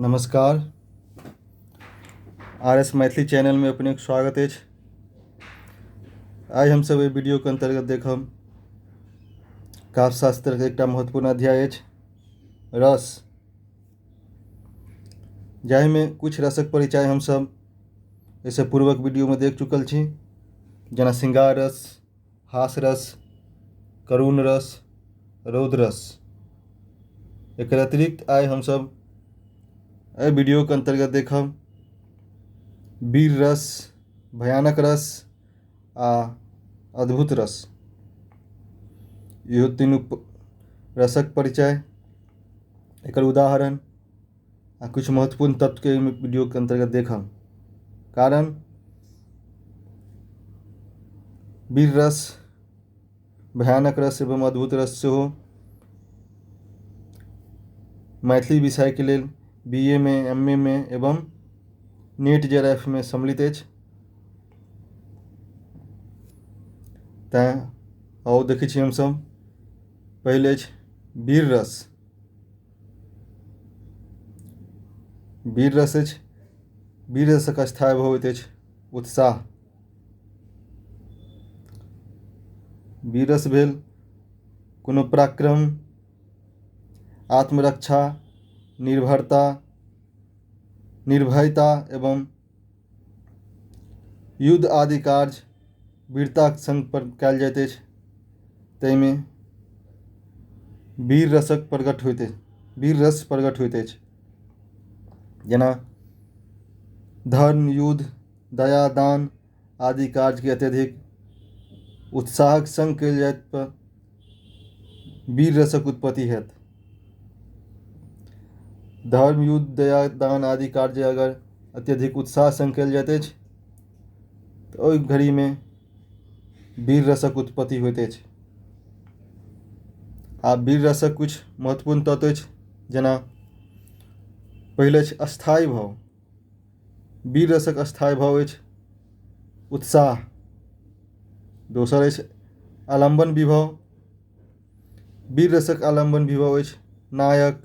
नमस्कार। R S Maithili चैनलमे अपनेक स्वागत अछि। आइ हमसभ एहि वीडियोके अन्तर्गत देखब काव्यशास्त्रके एकटा महत्वपूर्ण अध्याय अछि रस, जाहिमे किछु रसक परिचय हमसभ एहिसँ पूर्वक वीडियोमे देख चुकल छी, जेना श्रृंगार रस, हास रस, करुण रस, रौद्र रस। एकर अतिरिक्त आइ हमसभ एहि वीडियोके अन्तर्गत देखब वीर रस, भयानक रस आ अद्भुत रस। इहो तीनू रसक परिचय, एकर उदाहरण आ किछु महत्वपूर्ण तत्वके एहि वीडियोके अन्तर्गत देखब। कारण वीर रस, भयानक रस एवं अद्भुत रस सेहो मैथिली विषयके लेल बी ए मे, एम ए मे एवं नेट जे आर एफ मे सम्मिलित अछि। तैँ आउ देखै छी हमसभ। पहिल अछि वीर रस। वीर रस अछि, वीर रसक स्थायी भाव होइत अछि उत्साह। वीर रस भेल कोनो पराक्रम, आत्मरक्षा, निर्भरता, निर्भयता एवं युद्ध आदि कार्य वीरताक संग पर कयल जाइत अछि, ताहिमे वीर रसक प्रकट होइत अछि, वीर रस प्रकट होइत अछि। जेना धर्म, युद्ध, दया, दान आदि कार्यके अत्यधिक उत्साहक संग कयल जायत तऽ वीर रसक उत्पत्ति हैत। धर्म, युद्ध, दया, दान आदि कार्य अगर अत्यधिक उत्साह संग कयल जाइत अछि तऽ ओहि घड़ीमे वीर रसक उत्पत्ति होइत अछि। आ वीर रसक किछु महत्वपूर्ण तत्व अछि, जेना पहिल अछि स्थायी भाव। वीर रसक स्थायी भाव अछि उत्साह। दोसर अछि आलम्बन विभव। वीर रसक आलम्बन विभव अछि नायक,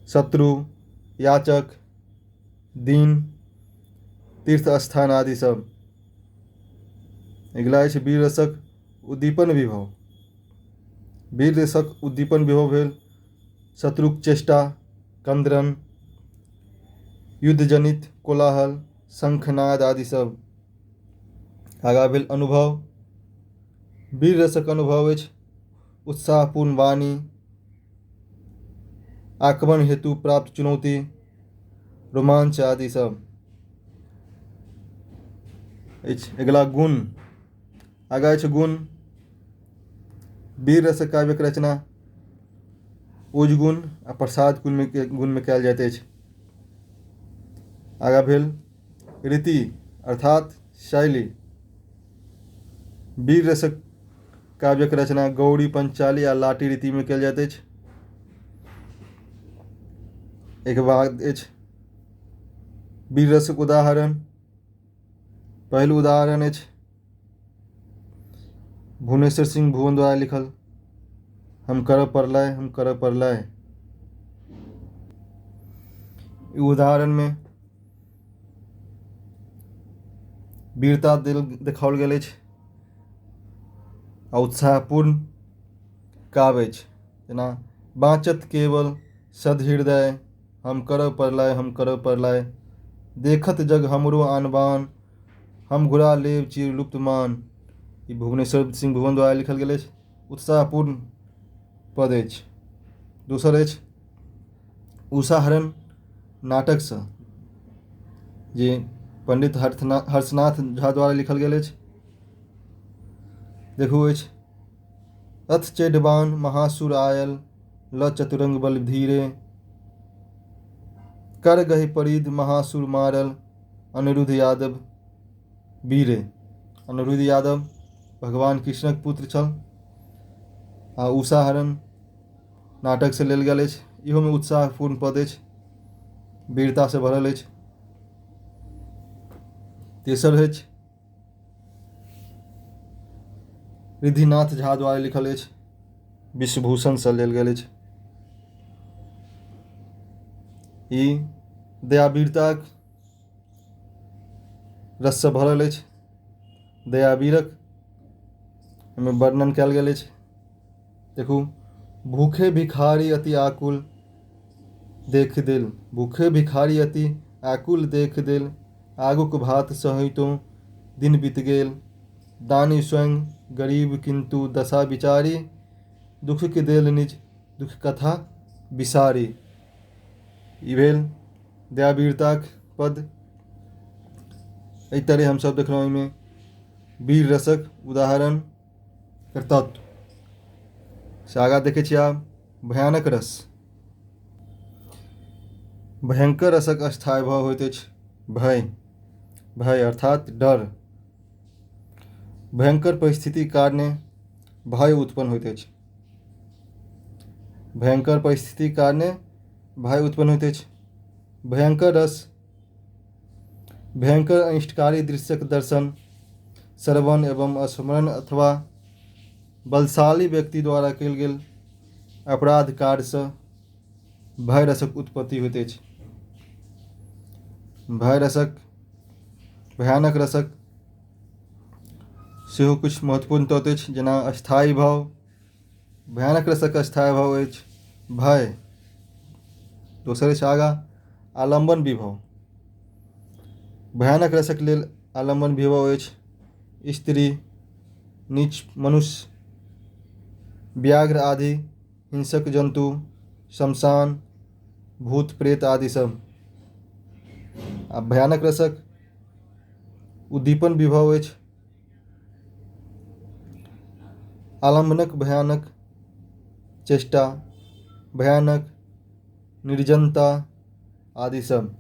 शत्रु, याचक, दीन, तीर्थ स्थान आदि सब। अगिला अछि वीर रसक उद्दीपन विभव। वीर रसक उद्दीपन विभव भेल शत्रुक चेष्टा, कंदरन, युद्धजनित कोलाहल, शंखनाद आदि सब। आगाँ भेल अनुभव। वीर रसक अनुभव अछि उत्साहपूर्ण वाणी, आक्रमण हेतु प्राप्त चुनौती, रोमांच आदि सब अछि। अगिला गुण। आगाँ अछि गुण। वीर रसक काव्यक रचना ओज गुण आ प्रसाद गुणमे कयल जाइत अछि। आगाँ भेल रीति अर्थात शैली। वीर रसक काव्यक रचना गौरी, पंचाली आ लाटी रीतिमे कयल जाइत अछि। एक बाद अछि वीर रसक उदाहरण। पहिल उदाहरण अछि भुवनेश्वर सिंह भुवन द्वारा लिखल हम करब प्रलय, हम करब प्रलय। ई उदाहरणमे वीरता देखाओल गेल अछि आ उत्साहपूर्ण काव्य अछि, जेना बाँचत केवल सदहृदय, हम करब प्रलय, हम करब प्रलय, देखत जग हमरो आन बान, हम घुरा लेब चिरलुप्त मान। ई भुवनेश्वर सिंह भुवन द्वारा लिखल गेल अछि, उत्साहपूर्ण पद अछि। दोसर अछि उषाहरण नाटकसँ, जे पंडित हर्षनाथ झा द्वारा लिखल गेल अछि। देखू अछि रथ चढ़बान महासुर आयल, ल चतुरंग बल धीरे, कर गहि परिध महासुर मारल, अनिरुद्ध यादव वीरे। अनिरुद्ध यादव भगवान कृष्णक पुत्र छल आ उषाहरण नाटकसँ लेल गेल अछि। इहोमे उत्साहपूर्ण पद अछि, वीरतासँ भरल अछि। तेसर अछि रिद्धिनाथ झा द्वारा लिखल अछि, विश्वभूषणसँ लेल गेल अछि। ई दयावीरताक रससँ भरल अछि। दयावीरक एहिमे वर्णन कयल गेल अछि। देखू, भूखे भिखारी अति आकुल देख देल, भूखे भिखारी अति आकुल देख देल, आगूक भात सहितो दिन बीत गेल, दानी स्वयं गरीब किन्तु दशा विचारी, दुखक देल निज दुख कथा बिसारी। ई भेल दयावीरताक पद। एहि तरहे हमसभ देखलहुँ एहिमे वीर रसक उदाहरण तत्व। से आगाँ देखै छी आब भयानक रस। भयंकर रसक स्थायी भाव होइत अछि भय, भय अर्थात डर। भयंकर परिस्थितिक कारणे भय उत्पन्न होइत अछि। भयंकर परिस्थितिक कारणे भय उत्पन्न होइत अछि। भयंकर रस भयंकर अनिष्टकारी दृश्यक दर्शन, श्रवण एवं स्मरण अथवा बलशाली व्यक्ति द्वारा कयल गेल अपराध कार्यसँ भय रसक उत्पत्ति होइत अछि। भय रसक भयानक रसक सेहो किछु महत्वपूर्ण तत्व अछि, जेना स्थायी भाव। भयानक रसक स्थायी भाव अछि भय। दोसर अछि आगाँ आलम्बन विभव। भयानक रसक लेल आलम्बन विभव अछि स्त्री, नीच मनुष्य, व्याघ्र आदि हिंसक जन्तु, शमशान, भूत प्रेत आदि सब। आ भयानक रसक उद्दीपन विभव अछि आलम्बनक भयानक चेष्टा, भयानक निर्जनता आदि सब।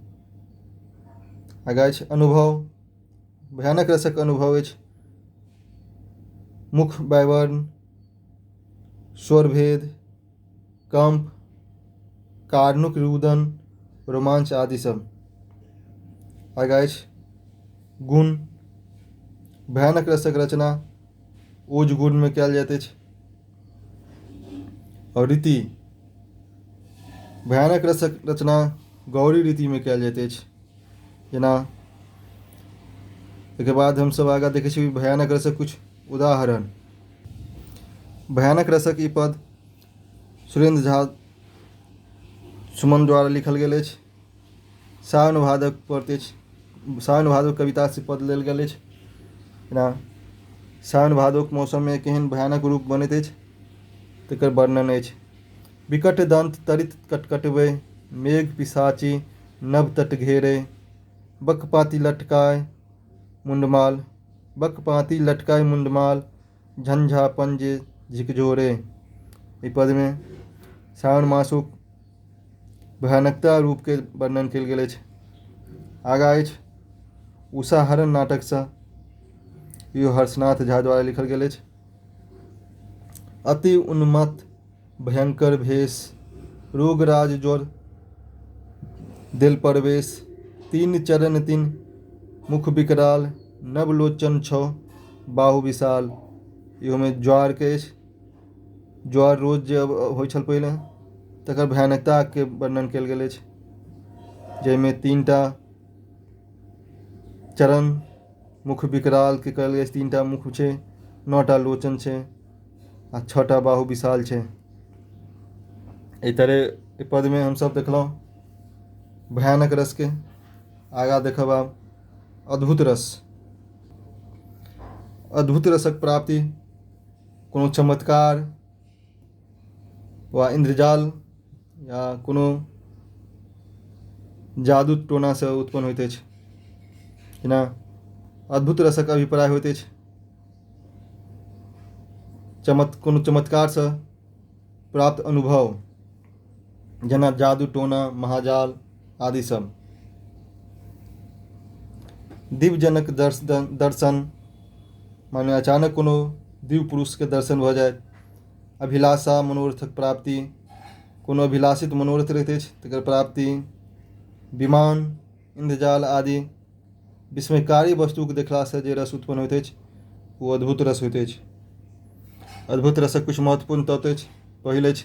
आगाँ अछि अनुभव। भयानक रसक अनुभव अछि मुख वैवर्ण, स्वरभेद, कम्प, कारुणिक रुदन, रोमांच आदि सब। आगाँ अछि गुण। भयानक रसक रचना ओज गुणमे कयल जाइत अछि। आओर रीति, भयानक रसक रचना गौरी रीतिमे कयल जाइत अछि। जेना एहिके बाद हमसभ आगाँ देखै छी भयानक रसक किछु उदाहरण। भयानक रसक ई पद सुरेन्द्र झा सुमन द्वारा लिखल गेल अछि। साओन भादव पद अछि। साओन भादव कवितासँ पद लेल गेल अछि। जेना साओन भादवक मौसममे केहन भयानक रूप बनैत अछि तकर वर्णन अछि। विकट दंत तड़ित कटकटबै, मेघ पिसाची नभ तट घेरै, बक पाँति लटकाय मुण्डमाल, बक पाँति लटकाय मुण्डमाल, झंझा पंजे झिकझोरे। एहि पदमे साओन मासक भयानकता रूपके वर्णन कयल गेल अछि। आगाँ अछि उषाहरण नाटकसँ, इहो हर्षनाथ झा द्वारा लिखल गेल अछि। अति उन्मत्त भयंकर भेष, रोगराज ज्वर देल परवेश, तीन चरण तीन मुख विकराल, नवलोचन छौ बाहु विशाल। इहोमे ज्वारके अछि। ज्वार रोज जे होइ छल पहिले तकर भयानकताके वर्णन कयल गेल अछि, जाहिमे तीनटा चरण मुख विकरालके कयल गेल अछि। तीनटा मुख छै, 9टा लोचन छै आ 6टा बाहु विशाल छै। एहि तरहे एहि पदमे हमसभ देखलहुँ भयानक रसके। आगाँ देखब आब अद्भुत रस। अद्भुत रसक प्राप्ति कोनो चमत्कार वा इन्द्रजाल या कोनो जादू टोनासँ उत्पन्न होइत अछि। जेना अद्भुत रसक अभिप्राय होइत अछि कोनो चमत्कारसँ प्राप्त अनुभव, जेना जादू टोना, महाजाल आदि सब। दिव्यजनक दर्शन, माने अचानक कोनो दिव्य पुरुषके दर्शन भऽ जाय। अभिलाषा मनोरथक प्राप्ति, कोनो अभिलाषित मनोरथ रहैत अछि तकर प्राप्ति। विमान, इन्द्रजाल आदि विस्मयकारी वस्तुके देखलासँ जे रस उत्पन्न होइत अछि ओ अद्भुत रस होइत अछि। अद्भुत रसक किछु महत्वपूर्ण तत्व अछि। पहिल अछि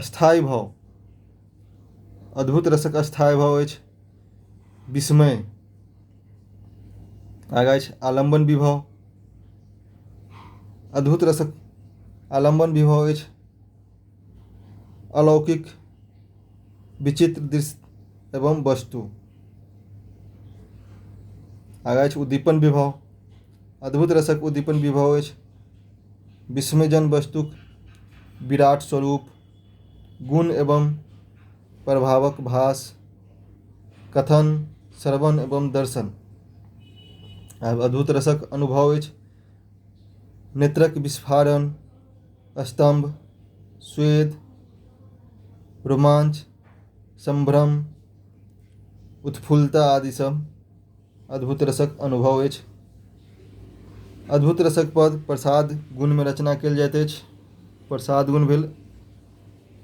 स्थायी भाव। अद्भुत रसक स्थायी भाव अछि विस्मय। आगाँ अछि आलम्बन विभव। अद्भुत रसक आलम्बन विभव अछि अलौकिक विचित्र दृश्य एवं वस्तु। आगाँ अछि उद्दीपन विभव। अद्भुत रसक उद्दीपन विभव अछि विस्मयजन वस्तुक विराट स्वरूप, गुण एवं प्रभावक भास, कथन, श्रवण एवं दर्शन। आब अद्भुत रसक अनुभव अछि नेत्रक विस्फारण, स्तम्भ, स्वेद, रोमांच, सम्भ्रम, उत्फुल्लता आदि सब अद्भुत रसक अनुभव अछि। अद्भुत रसक पद प्रसाद गुणमे रचना कयल जाइत अछि। प्रसाद गुण भेल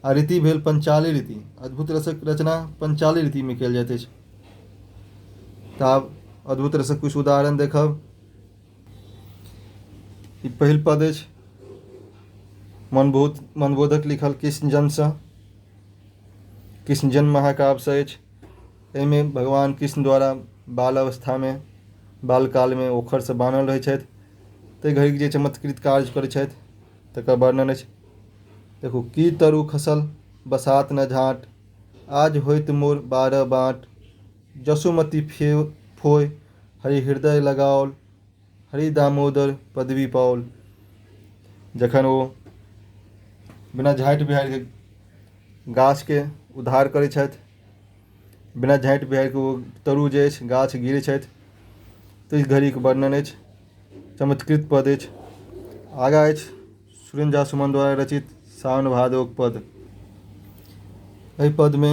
आ रीति भेल पंचाली रीति। अद्भुत रसक रचना पंचाली रीतिमे कयल जाइत अछि। तऽ आब अद्भुत रसक किछु उदाहरण देखब। ई पहिल पद अछि मनबोधक लिखल कृष्ण जन्मसँ, कृष्ण जन्म महाकाव्यसँ अछि। एहिमे भगवान कृष्ण द्वारा बाल अवस्थामे, बालकालमे ओखरसँ बान्हल रहै छथि, ताहि घड़ीके जे चमत्कृत कार्य करै छथि तकर वर्णन अछि। देखू, की तरु खसल बसात न झाँट, आज होइत मोर 12 बाँट, जसुमति फोय हरि हृदय लगाओल, हरि दामोदर पदवी पाओल। जखन ओ बिना झाँटि बिहारिके गाछके उद्धार करै छथि, बिना झाँटि बिहारिके ओ तरु जे अछि गाछ गिरै छथि, ताहि घड़ीके वर्णन अछि, चमत्कृत पद अछि। आगाँ अछि सुरेन्द्र झा सुमन द्वारा रचित सावन भादवक पद। एहि पदमे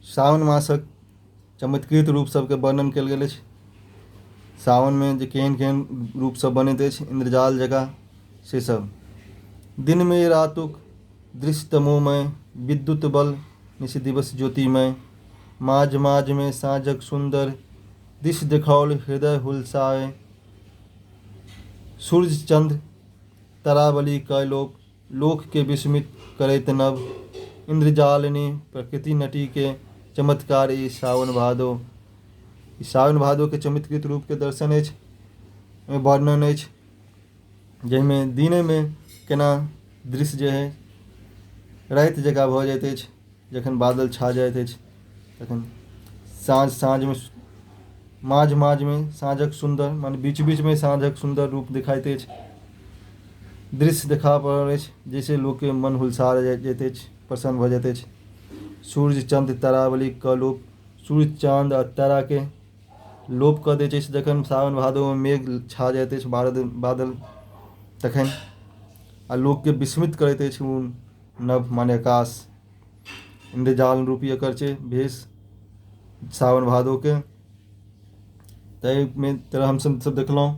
सावन मासक चमत्कृत रूप सबके वर्णन कयल गेल अछि। सावनमे जे केहन केहन रूप सब बनैत अछि इन्द्रजाल जकाँ, से सब। दिनमे रातुक दृश्य तमोमय, विद्युत बल निशि दिवस ज्योतिमय, माझ माझमे साँझक सुन्दर दृश्य देखाओल हृदय हुलसाय, सूर्य चन्द्र तारावली कय लोक लोकके विस्मित करैत नव, इन्द्रजालिनी प्रकृति नटी के चमत्कार ई सावन भादो। ई सावन भादो के चमत्कृत रूप के दर्शन अछि, वर्णन अछि, जाहिमे दिनेमे केना दृश्य जे है राति जकाँ भऽ जाइत अछि, जखन बादल छा जाइत अछि तखन साँझ साँझमे माझ माझमे साँझक सुन्दर, माने बीच बीचमे साँझक सुन्दर रूप देखाइत अछि, दृश्य देखा पड़ल अछि, जाहिसँ लोकके मन हुलसा जाइत अछि, प्रसन्न भऽ जाइत अछि। सूर्य चन्द्र तारावली के लोप, सूर्य चाँद आ ताराके लोप कऽ दैत अछि जखन सावन भादोमे मेघ छा जाइत अछि बादल तखन, आ लोकके विस्मित करैत अछि ओ नभ माने आकाश, इन्द्रजाल रूपी एकर छै भेष सावन भादोके। ताहिमे तरह हमसब सब देखलहुँ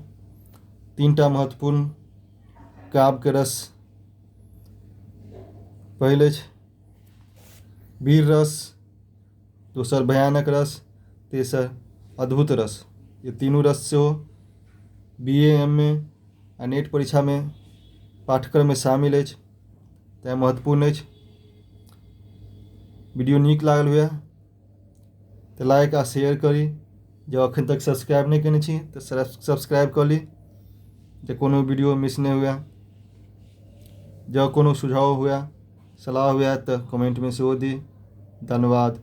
तीनटा महत्वपूर्ण काव्यके रस। पहिल अछि वीर रस, दोसर भयानक रस, तेसर अद्भुत रस। ई तीनू रस सेहो बी ए एम ए आ नेट परीक्षामे पाठ्यक्रममे शामिल अछि, तैँ महत्वपूर्ण अछि। वीडियो नीक लागल हुए तऽ लाइक आ शेयर करी। जँ अखन तक सब्सक्राइब नहि केने छी तऽ सब्सक्राइब कऽ ली जे कोनो वीडियो मिस नहि हुए। जँ कोनो सुझाव हुए, सलाह हुए तऽ कमेंटमे सेहो दी। धन्यवाद।